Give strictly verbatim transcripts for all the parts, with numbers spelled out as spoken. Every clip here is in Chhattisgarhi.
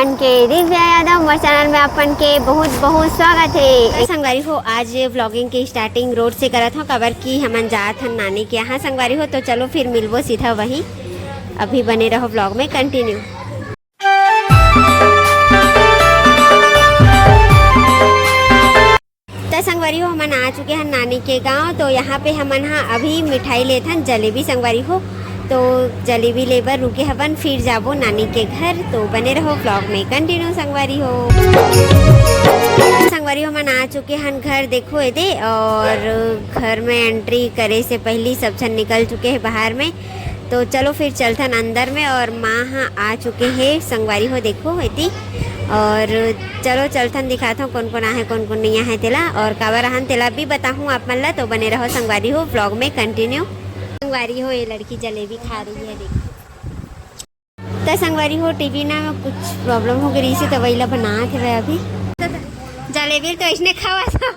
के दिव्या यादव मोर चैनल में अपन के बहुत बहुत स्वागत है। संगवारी हो, आज ये व्लॉगिंग के स्टार्टिंग रोड से करत हो, काबर कि हमन जात हन नानी के यहाँ संगवारी हो। तो चलो फिर मिलबो सीधा वहीं, अभी बने रहो व्लॉग में कंटिन्यू। त संगवारी हो, हमन आ चुके हन नानी के गांव। तो यहाँ पे हमन हा अभी मिठाई लेत हन, जलेबी संगवारी हो। तो जलेबी ले बर रुके हवन, फिर जाबो नानी के घर। तो बने रहो व्लॉग में कंटिन्यू संगवारी हो। संगवारी हो, हमन आ चुके हन घर, देखो एदे। और घर में एंट्री करे से पहली सब झन निकल चुके हैं बाहर में। तो चलो फिर चलथन अंदर में। और माँ हा आ चुके हैं संगवारी हो, देखो एती। और चलो चलथन, दिखात हूँ कोन कोन आहे, कोन कोन नहीं आहे तेला, और काबर आहन तेला भी बताहूँ आप मन ला। तो बने रहो संगवारी हो व्लॉग में कंटिन्यू। संगवारी हो, ये लड़की जलेबी खा रही है, देखो। त संगवारी हो, टीवी ना में कुछ प्रॉब्लम हो गई रही से, तो वही ला बनात हवे अभी। जलेबी तो इसने खावा था,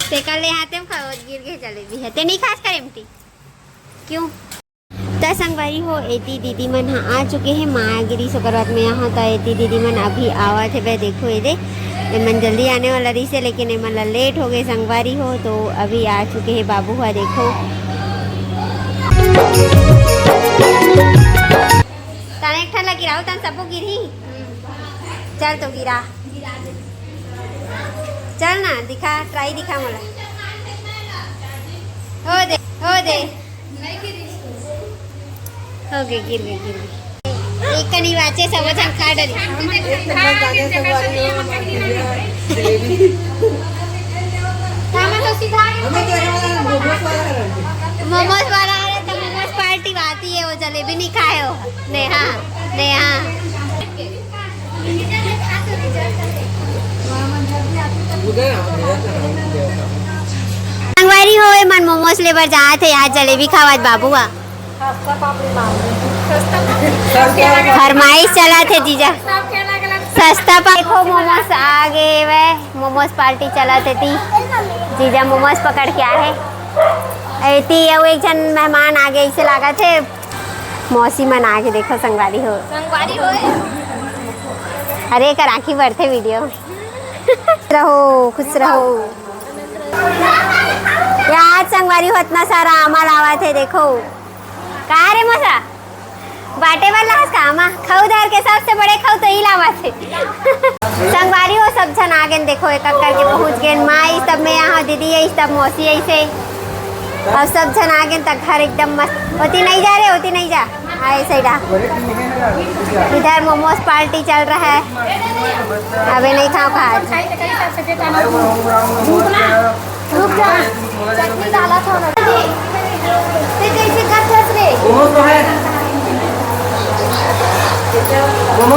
ते कर ले हाथे में खाओ, गिर गए जलेबी है, ते नहीं खास करे एमती क्यों? त संगवारी हो, एती दीदी मन ह आ चुके हे, माँ गिरी ओकर बाद में यहाँ। त एती दीदी मन अभी आवत हे, देखो एदे, एमन जल्दी आने वाला रहिसे, लेकिन एमन ला लेट हो गए संगवारी हो। तो अभी आ चुके हे बाबू ह, देखो। तने एक ठन ला गिराओ, तन सबो गिरही। चल तो गिरा, चल ना, दिखा, ट्राई दिखा मोला। हो दे, हो दे। हो गए, गिर गए, गिर गए। एक कनी बाचे, सब झन खा डरी। मोमोज वाला आ रहे तो मोमोज पार्टी बात ही है, वो जलेबी नहीं खाए हो। नेहा, नेहा। संगवारी हो, एमन मोमोज ले बर जात हे, यहाँ जलेबी खावत बाबू हा। फरमाइश चलत हे जीजा। सस्ता पा-, देखो मोमोज आ गए वे, मोमोज पार्टी चलत हे ती। जीजा मोमोज पकड़ के आए हे। एती अउ एक झन मेहमान आ गए, इसे लागत हे मौसी मन आ गए। देखो संगवारी हो, संगवारी हो। अरे एकर आँखी बढ़ते वीडियो। रहो, खुश रहो। यार संगवारी हो, इतना सारा आमा लावत हे, देखो। का रे मोसा? बाटे वाला हस का आमा? खऊ धर के सबसे बड़े खऊ तो ही लावत हे। संगवारी हो, सब झन आ गए, देखो एक एक करके पहुँच गए। माँ इस तब में यहाँ, दीदी इस तब, मौसी ऐसे, और सब झन आ गए त घर एकदम मस्त। ओती नहीं जा रे, ओती नहीं जा। हाँ, ऐसे ही रहा। इधर मोमोज पार्टी चल रहा है। अबे नहीं खाओ, खा। रुक जा, चटनी डाला था ना। ते कैसे कर फंस रे?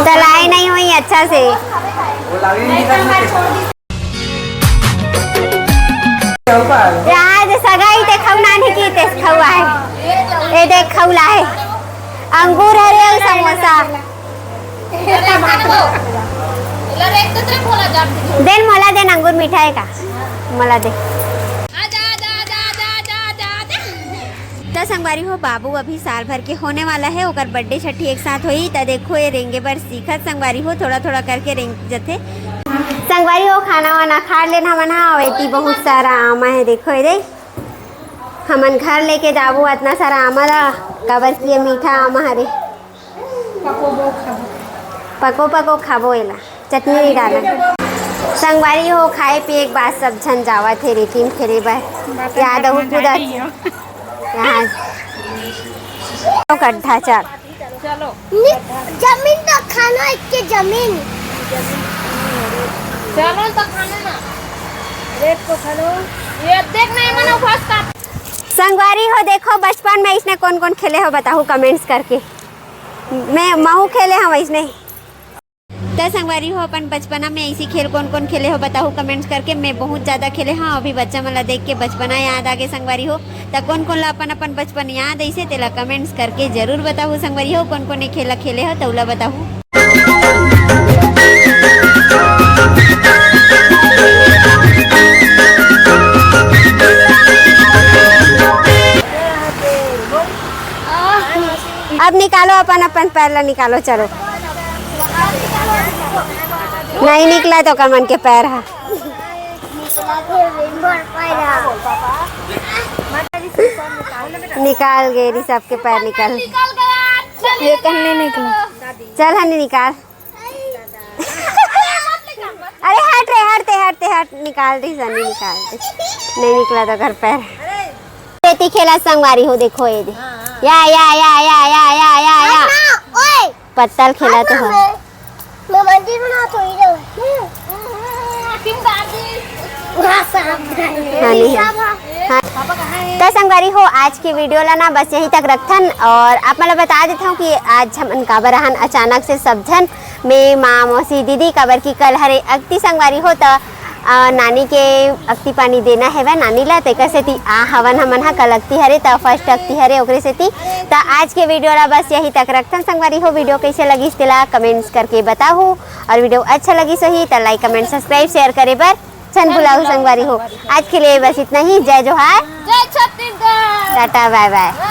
तलाई नहीं हुई अच्छा से। आज सगाई ते खऊ नानी की ते खऊ आहे। ए देख खऊ लाहे। अंगूर हरे अउ समोसा। देन मोला देन अंगूर मीठा है का? मोला दे। त संगवारी हो, बाबू अभी साल भर के होने वाला है, ओकर बर्थडे छठी एक साथ होई। त देखो, ये रेंगे बर सीखत संगवारी हो, थोड़ा थोड़ा करके रेंग जथे। संगवारी हो, खाना वाना खा लेन हमन हा। अउ एती बहुत सारा आमा है, देखो ये दे, हमन घर लेके जाबो अतना सारा आमा ला, काबर कि ये मीठा आमा हरे। पको पको खाबो एला, चटनी नहीं डाला। संगवारी हो, खाए पिए के बाद सब झन जावत हे रेती म खेले बर। याद अहू कूदत। यहाँ गड्ढा चल। जमीन तो खाना, एक के जमीन। चलो तो खाना ना। रेत को खानो। ये देख नहीं मनो फर्स्ट का। संगवारी हो, देखो बचपन में इसने कौन कौन खेले हो, बताओ कमेंट्स करके। मैं महू खेले हूँ वैसने। त संगवारी हो, अपन बचपना में ऐसी खेल कौन कौन खेले हो, बताओ कमेंट्स करके। मैं बहुत ज्यादा खेले हूँ। अभी बच्चा मन ला देख के बचपना याद आ गे संगवारी हो। त कौन कौन ला अपन अपन बचपन याद ऐसे, तेला कमेंट्स करके जरूर बताओ संगवारी हो। कौन कौन ये खेला खेले हो, तौला बताओ। अब निकालो अपन अपन पैर ला निकालो, चलो। नहीं निकला तो कमन के पैर हा। निकाल गे ऋषभ के पैर निकल। ये कन्ने निकला। चल हनी निकाल। अरे हट रे, हटते हटते हट, निकाल दी सनी, निकाल दी। नहीं निकला तो घर पैर। खेती खेला संगवारी हो, देखो ये दे। या या या या या या या या। ओए। पत्तल खेला तो है। मैं मंदिर बना तो ही रहो। हाँ, नहीं है। हाँ। तो संगवारी हो, आज के वीडियो ला ना बस यहीं तक रखथन और आप मन ला बता देत हूँ कि आज हमन काबर आहन अचानक से सब झन, मैं, माँ, मौसी, दीदी, काबर कि कल हरे अक्ति संगवारी हो, त अ, नानी के अक्ति पानी देना हेवय नानी ला, तेकर सेती आ हवन हमन हा। कल अक्ति हरे, त फर्स्ट अक्ति हरे, ओकरे सेती। त आज के वीडियो ला बस यही तक रखथन संगवारी हो। वीडियो कैसे लगिस तेला कमेंट्स करके बताहू, और वीडियो अच्छा लगिस होही त लाइक, कमेंट, सब्सक्राइब, शेयर करे बर झन भुलाहू संगवारी हो। आज के लिए बस इतना ही। जय जोहार, जय छत्तीसगढ़। टाटा, बाय बाय।